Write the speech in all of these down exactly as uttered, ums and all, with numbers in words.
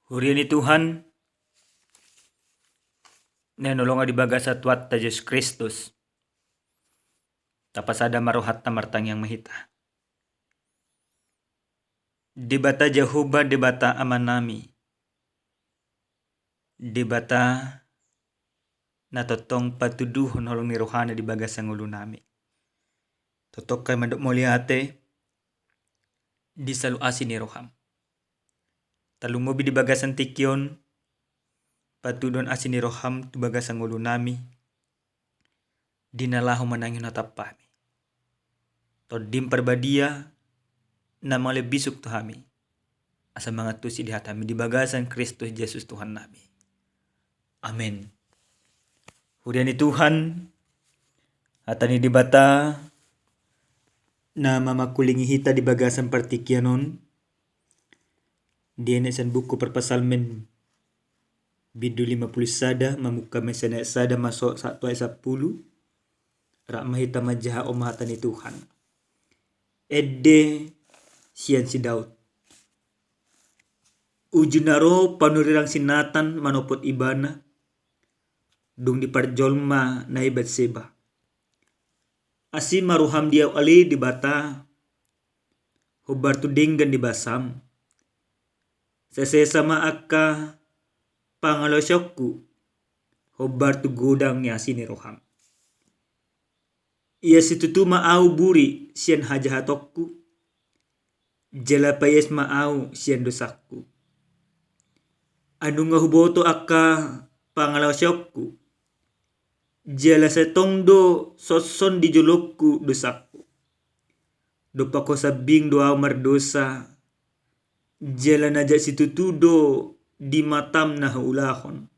Huria ni Tuhan, na hinaholongan di bagasan Tuhanta Jesus Kristus, tapasada ma rohanta, martangiang ma hita. Debata Jahowa, Debata Amanami, Debata na tongtong patuduhon holong ni rohana di bagasan ngolunami. Tongtong hami mandok mauliate di saluhut asi ni roham. Tarlumobi di bagasan tingki on, patuduhon asi ni roham tu bagasan ngolunami, di na laho manangihon hataM. Tondim Parbadia, na mangalehon bisuk tu hami, asa mangantusi di hataMi di bagasan Kristus Jesus Tuhannami. Amen. Huria ni Tuhan, hata ni Debata na mamangkulingi hita di bagasan partingkian on, dienet sian buku Parpsalmen, bindu lima pulu sada, mamungka ma sian ayat sada masuk sahat tu ayat sampulu. Rap ma hita manjaha, on ma hata ni Tuhan. Ende sian si Daud. Uju na ro panurirang si Natan manopot ibana, dung diparjolo ma na i Batseba. Asi ma roham di ahu ale Debata, hombar tu denggan ni basaM. Sesesa ma angka pangalaosionku, hombar tu godang ni asi ni roham. Ia situtu ma ahu buri sian hajahatonku, jala paias ma ahu sian dosangku. Ai nunga huboto angka pangalaosionku, jala sai tong do songon di jolongku dosangku. Dompak Ho sambing do ahu mardosa, jala na jat situtu do di mataM na huulahon.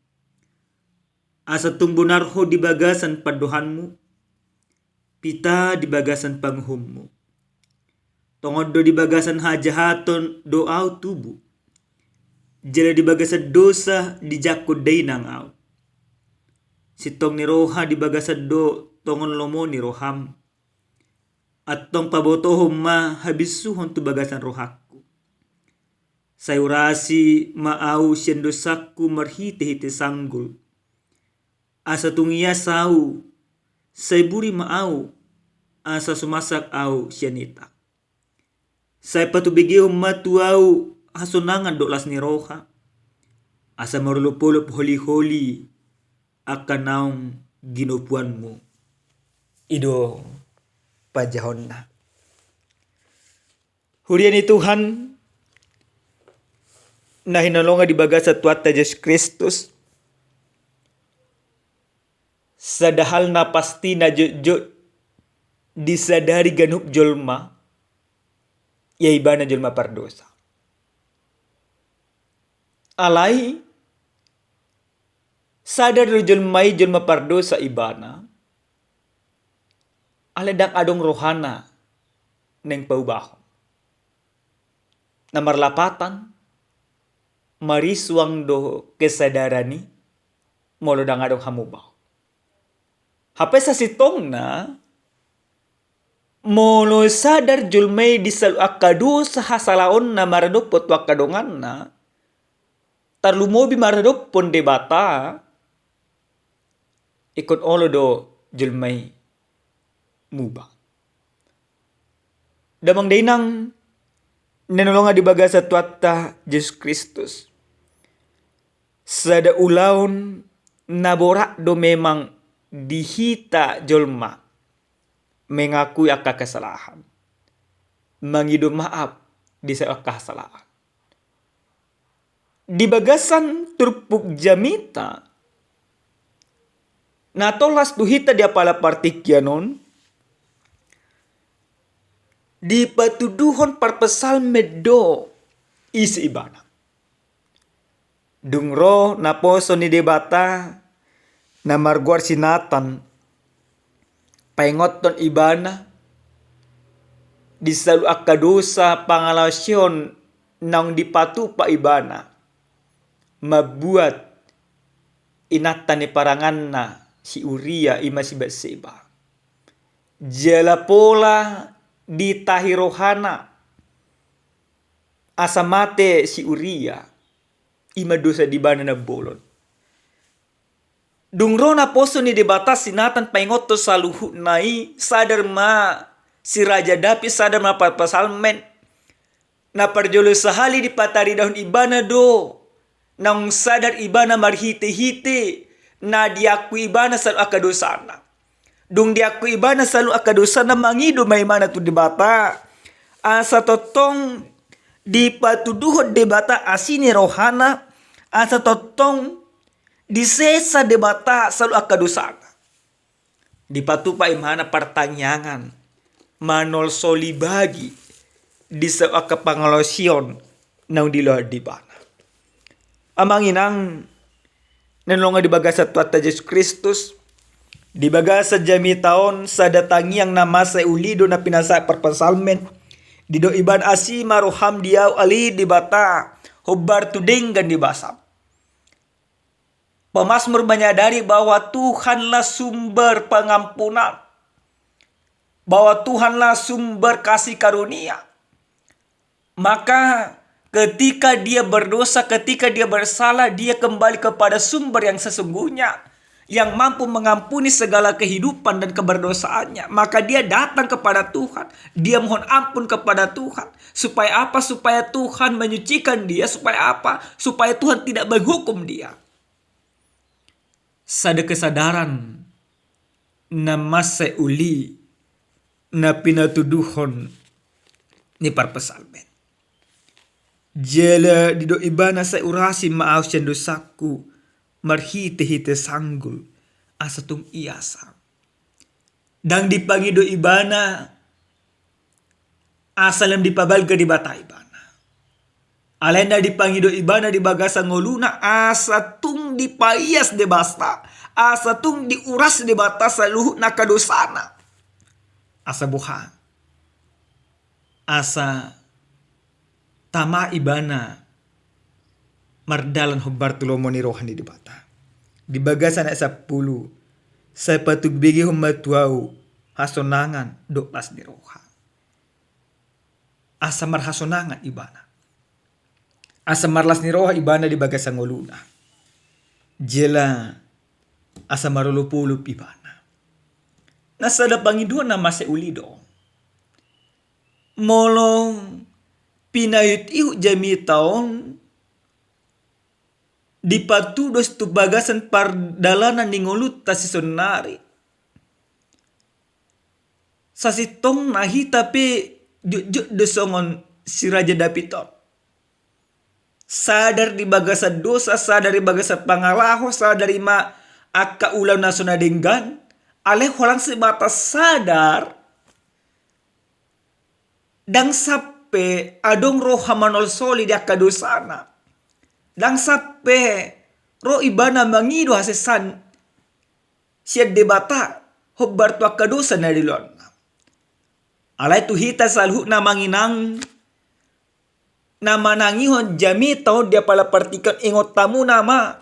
Asa tung bonar Ho di bagasan pandohanMu, pita di bagasan panguhumMu. Tongon do di bagasan hajahaton do ahu tubu, jala di bagasan dosa dijangkon dainang ahu. Sintong ni roha di bagasan do tongon lomo ni rohaM. Antong pabotohon ma habisuhon tu bagasan rohangku. Sai urasi ma ahu sian dosangku marhitehite sanggul. Asa tung ias ahu, sai buri ma ahu, asa sumasak ahu sian itang. Sai patubegehon ma tu ahu hasonangan dohot las ni roha, asa marolopolop holiholi angka naung ginopuanmu. I do panjahonna. Huria ni Tuhan, na hinaholongan di bagasan Tuhanta Jesus Kristus, sada hal na pasti na jotjot disadari ganup jolma, ia ibana jolma pardosa. Alai sadar do jolma i jolma pardosa ibana, alai ndang adong rohana naeng paubahon. Na marlapatan, marisuang do kesadaran i, molo ndang adong hamubaon. Hape sasintongna, molo sadar jolma i di saluhut angka dosa hasalaonna maradophon tu angka donganna, tarlumobi maradophon Debata, ingkon olo do jolma i muba. Damang dainang na hinaholongan di bagasan Tuhanta Jesus Kristus, sada ulaon na borat do memang di hita jolma mengakui angka kesalahan, mangido maaf di saluhut angka hasalahan. Di bagasan turpuk jamita na tolhas tu hita di apala partingkian on, dipatuduhon parpsalmen do ise ibana. Dung ro naposo ni Debata na margoar si Natan, paingothon ibana di saluhut angka dosa pangalaosion naung dipatupa ibana mambuat inanta ni paranganna si Uria, i ma si Batseba. Jala pola ditahi rohana asa mate si Uria. I ma dosa di ibana na bolon. Dung ro naposo ni Debata si Natan paingothon saluhutna i, sadar ma si Raja David, sadar ma parpsalmen. Na parjolo sahali dipataridahon ibana do naung sadar ibana marhitehite na diakui ibana saluhut angka dosana. Dung diakui ibana saluhut angka dosana, mangido ma ibana tu Debata asa tongtong dipatuduhon Debata asi ni rohana, asa tongtong disesa Debata saluhut angka dosana. Dipatupa ibana partangiangan manolsoli bagi di saluhut angka pangalaosion naung dilehon ibana. Amang inang na hinaholongan di bagasan Tuhanta Jesus Kristus, di bagasan jamita on sada tangiang na mansai uli do na pinasahat parpsalmen. Didok ibana: Asi ma roham di ahu ale Debata, hombar tu denggan ni basam. Pemasmur menyadari bahwa Tuhanlah sumber pengampunan, bahwa Tuhanlah sumber kasih karunia. Maka ketika dia berdosa, ketika dia bersalah, dia kembali kepada sumber yang sesungguhnya, yang mampu mengampuni segala kehidupan dan keberdosaannya. Maka dia datang kepada Tuhan, dia mohon ampun kepada Tuhan. Supaya apa? Supaya Tuhan menyucikan dia. Supaya apa? Supaya Tuhan tidak menghukum dia. Sada kesadaran na mansai uli na pinatuduhon ni parpsalmen. Jala didok ibana: Sai urasi ma ahu sian dosangku marhitehite sanggul, asa tung ias ahu. Ndang dipangido ibana asa lam dipabalga Debata ibana. Alai na dipangido ibana di bagasan ngoluna asa tung dipaias Debata, asa tung diuras Debata saluhut angka dosana. Asa boha? Asa tama ibana mardalan hombar tu lomo ni roha ni Debata. Di bagasan ayat sampulu: Sai patubegehon ma tu ahu hasonangan dohot las ni roha. Asa marhasonangan ibana, asa marlas ni roha ibana di bagasan ngoluna. Jala asa marolopolop ibana. Na sada pangidoan na mansai uli do. Molo pinaihutihut jamita on dipatudos tu bagasan pardalanan ni ngolunta sisonari, sasintongna hita pe jotjot do songon si Raja David on. Sadar di bagasan dosa, sadar di bagasan pangalaho, sadar i ma angka ulaon na so na denggan. Alai holan sebatas sadar, ndang sampe adong roha manolsoli di angka dosana. Ndang sampe ro ibana mangido hasesaan sian Debata hombar tu angka dosa na dilehonna. Alai tu hita saluhutna, amang inang, na manangihon jamita on di apala partingkian, ingot hamu nama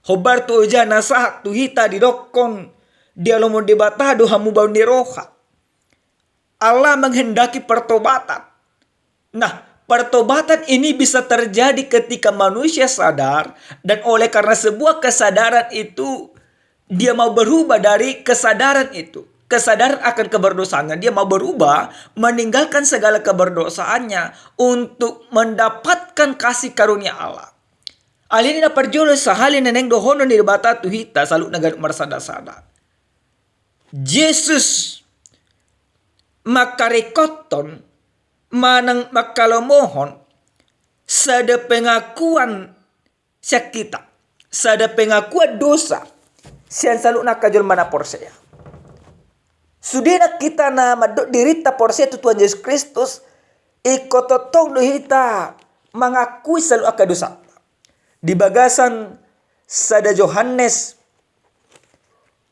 hombar tu oja na sahat tu hita didokkon: Di lomo ni Debata do hamubaon ni roha. Allah menghendaki pertobatan. Nah, pertobatan ini bisa terjadi ketika manusia sadar, dan oleh karena sebuah kesadaran itu, dia mau berubah dari kesadaran itu. Kesadaran akan keberdosaannya, dia mau berubah, meninggalkan segala keberdosaannya untuk mendapatkan kasih karunia Allah. Alani i na parjolo sahali na naeng dohonon ni Debata tu hita saluhutna ganup marsadasada. Jesus mangkaringkothon manang manghalomohon sada pengakuan sian hita, sada pengakuan dosa sian saluhutna angka jolma na porsea. Sudena hita na mandok dirinta porsea tu Tuhan Jesus Kristus, ingkon tongtong do hita mangakui saluhut angka dosa. Di bagasan sada Johannes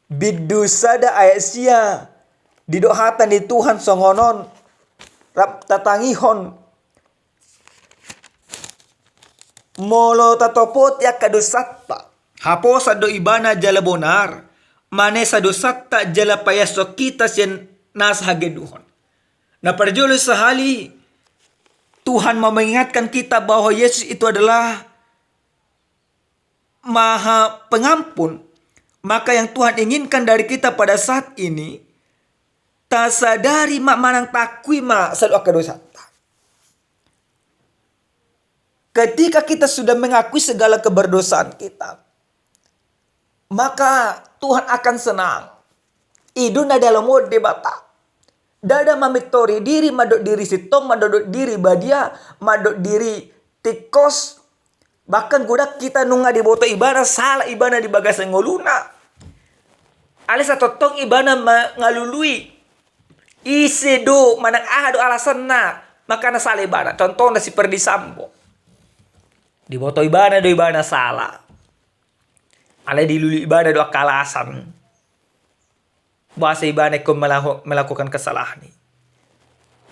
bindu sada ayat sia, didok hata ni Tuhan songon on, rap tatangihon: Molo tatopoti angka dosanta, haposan do ibana jala bonar, manesa dosanta jala paiashon hita sian nasa haganuhon. Na parjolo sahali, Tuhan mau mengingatkan kita bahwa Yesus itu adalah Maha Pengampun. Maka yang Tuhan inginkan dari kita pada saat ini, tasadari ma manang taakui ma saluhut angka dosanta. Ketika kita sudah mengakui segala keberdosaan kita, maka Tuhan akan senang. I do na dialomohon Debata. Ndada mamintori diri, mandok diri sintong, mandok diri badia, mandok diri tingkos. Bahkan godang hita nunga diboto ibana sala ibana di bagasan ngoluna. Alai satongtong ibana mangalului ise do manang aha do alasanna, makana sala ibana. Contohna si Ferdisambo. Diboto ibana do ibana sala. Alai dilului ibana do angka alasan boasa ibana ingkon melaho-, melakukan kesalahan i.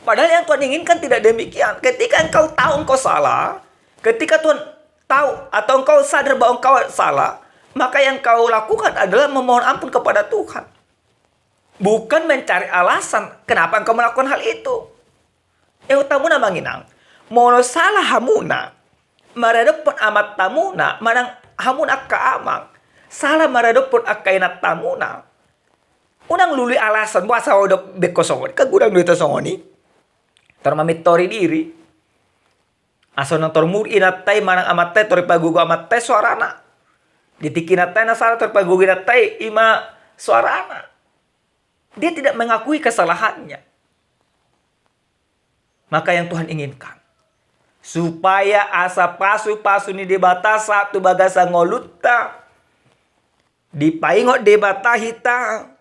Padahal yang Tuhan inginkan tidak demikian. Ketika engkau tahu engkau salah, ketika Tuhan tahu atau engkau sadar bahwa engkau salah, maka yang kau lakukan adalah memohon ampun kepada Tuhan. Bukan mencari alasan kenapa engkau melakukan hal itu. Yang utama na manginang, molo sala hamuna maradophon amantamuna manang hamuna angka amang, sala maradophon angka inantamuna, unang lului alasan boasa ho do bengko songon i, kan godang do hita songon i. Tor mamintori diri. Asa unang tor muruk inanta i manang amanta i, tor dipagogo amanta i soarana. Di tingki inanta i na sala, tor dipagogo inanta i, i ma soarana. Dia tidak mengakui kesalahannya. Maka yang Tuhan inginkan, supaya asa pasupasu ni Debata sahat tu bagasan ngolunta, dipaingot Debata hita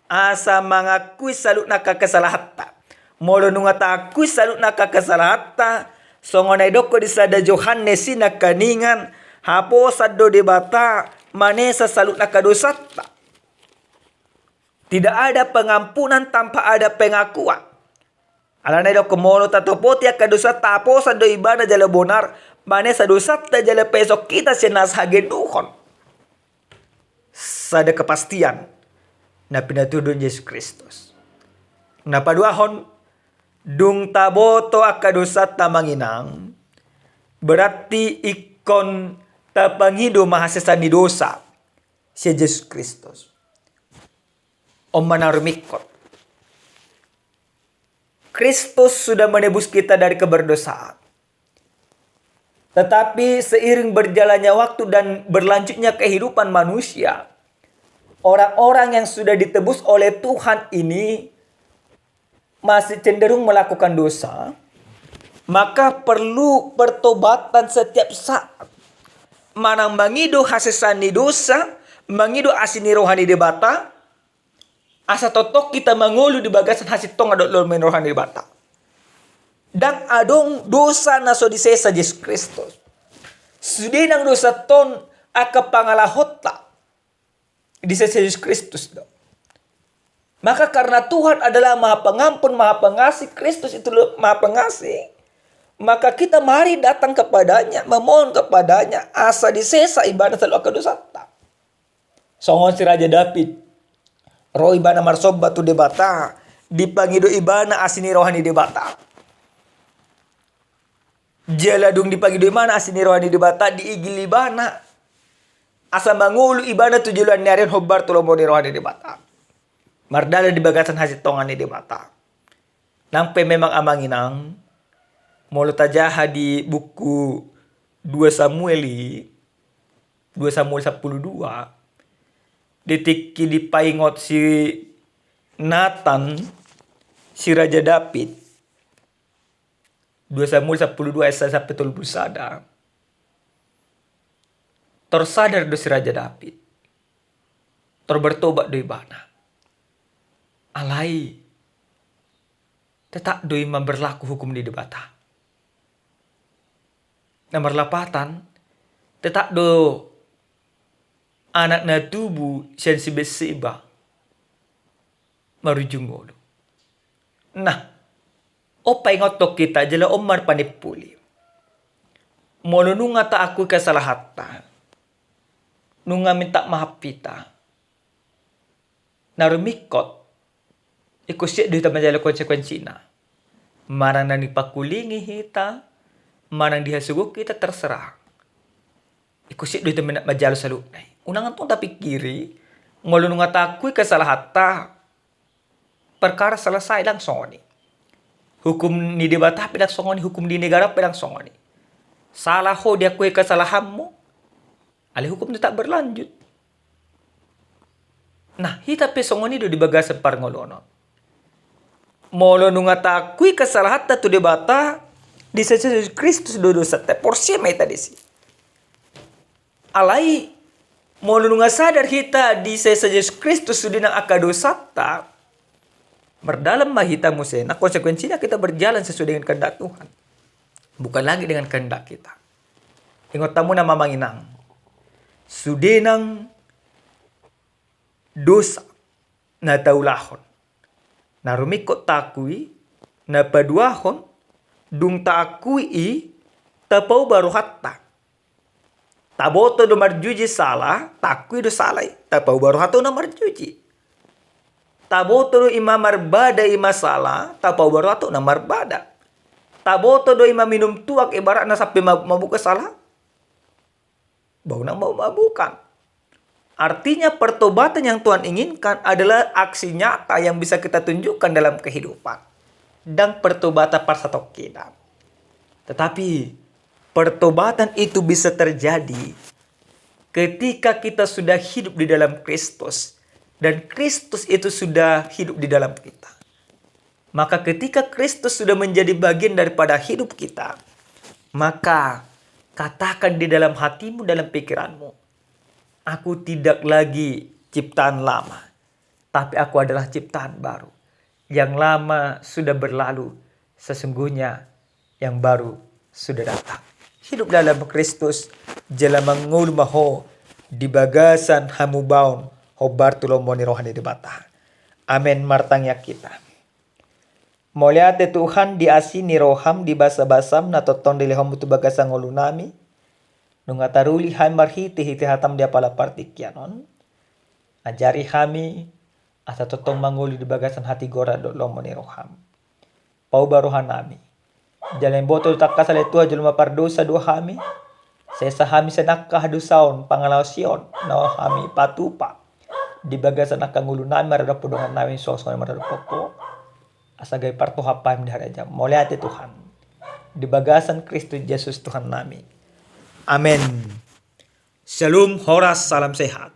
asa mangakui saluhutna angka kesalahanta. Molo nunga taakui saluhutna angka kesalahanta, songon na didokkon di sada Johannes i nangkiningan, haposan do Debata manesa saluhutna angka dosanta. Tidak ada pengampunan tanpa ada pengakuan. Alana didokkon, molo tatopoti angka dosanta, haposan do Ibana jala bonar manesa dosanta jala paeso hita sian nasa hagenduhon. Sada kepastian na pinatuduhon Jesus Kristus. Na paduahon, dung taboto angka dosanta, amang inang, berarti ingkon tapangido ma hasesaan ni dosa sian Jesus Kristus. On ma na rumingkot. Kristus sudah menebus kita dari keberdosaan. Tetapi seiring berjalannya waktu dan berlanjutnya kehidupan manusia, orang-orang yang sudah ditebus oleh Tuhan ini masih cenderung melakukan dosa, maka perlu pertobatan setiap saat. Manang mangido hasesaan ni dosa, mangido asi ni roha ni Debata, asa tongtong hita mangolu di bagasan hasintongan dohot lomo ni roha ni Debata. Ndang adong dosa na so disesa Jesus Kristus. Sude nang dosanta on angka pangalahonta disesa Jesus Kristus do. Maka karena Tuhan adalah Maha Pengampun, Maha Pengasih, Kristus itu le-, Maha Pengasih, maka kita mari datang kepada-Nya, memohon kepada-Nya, asa disesa ibana saluhut angka dosanta. Songon si Raja Daud, ro ibana marsomba tu Debata, dipangido ibana asi ni roha ni Debata. Jala dung dipangido ibana asi ni roha ni Debata, diigil ibana asa mangolu ibana tu joloan ni ari on hombar tu lomo ni roha ni Debata, mardalan di bagasan hasintongan ni Debata. Nang pe memang, amang inang, molo tajaha di buku dua Samuel i, dua Samuel sampulu dua, di tingki dipaingot si Natan si Raja Daud. Dua Samuel sampulu dua ayat sada sampe tolu pulu sada. Tor sadar do si Raja Daud. Tor bertobat do ibana. Alai tetap do i ma berlaku hukum ni Debata. Na marlapatan, tetap do anak na tubu sian si Betseba marujung ngolu. Nah, on paingothon hita jala on marpanimpuli. Molo nunga taakui kesalahanta, nunga minta maaf hita, na rumingkot, ingkon siap do hita manjalo konsekuensina. Manang na dipangkulingi hita, manang dihasogohon hita, terserah. Husip do hita manjalo saluhutna i. Unang antong tapingkiri, molo nunga taakui kesalahanta, perkara selesai, ndang songon i. Hukum ni Debata pe ndang songon i, hukum di negara pe ndang songon i. Salah ho, diakui kesalahanmu, alai hukum tetap berlanjut. Nah, hita pe songon i do di bagasan parngoluon on. Molo nunga taakui kesalahanta tu Debata, disesa Jesus Kristus do dosanta, porsea ma hita disi. Alai, molo nunga sadar hita disesa Jesus Kristus sude nang angka dosanta, mardalan ma hita muse, nah konsekuensinya kita berjalan sesuai dengan kehendak Tuhan. Bukan lagi dengan kehendak kita. Ingot hamu na amang inang. Sude nang dosa na taulahon. Na rumingkot taakui, na paduahon, dung taakui i, tapauba rohanta. Taboto do marjuji salah, taakui do salah i, tapauba rohanta unang marjuji. Taboto do i ma marbada i ma salah, tapauba rohanta unang marbada. Taboto do i ma minum tuak ibaratna sampe mab-, mabuk salah, ba unang mabuk-mabukan. Artinya pertobatan yang Tuhan inginkan adalah aksi nyata yang bisa kita tunjukkan dalam kehidupan. Ndang pertobatan parsatongkinan. Tetapi pertobatan itu bisa terjadi ketika kita sudah hidup di dalam Kristus dan Kristus itu sudah hidup di dalam kita. Maka ketika Kristus sudah menjadi bagian daripada hidup kita, maka katakan di dalam hatimu, dalam pikiranmu, "Aku tidak lagi ciptaan lama, tapi aku adalah ciptaan baru. Yang lama sudah berlalu, sesungguhnya yang baru sudah datang." Hidup dalam Kristus, jala mangolu ma ho di bagasan hamubaon, hombar tu lomo ni roha ni Debata. Amen. Martangiang hita. Mauliate Tuhan di asi ni roham, di basabasam na tongtong dilehonmu tu bagasan ngolunami. Nunga taruli hami marhitehite hatam di apala partingkian on. Ajari hami asa tongtong mangolu di bagasan hatigoran dohot lomo ni roham. Pauba rohanami. Jala imboto do tangkas ale Tuhan jolma pardosa do hami. Sesa hami sian angka hadosaon, pangalaosion na hami patupa di bagasan angka ngolunami maradophon dongannami, songon i maradophon ho. Asa gabe partohap hami di harajaon. Mauliate Tuhan. Di bagasan Kristus Jesus Tuhannami. Amen. Shalom, horas, salam sehat.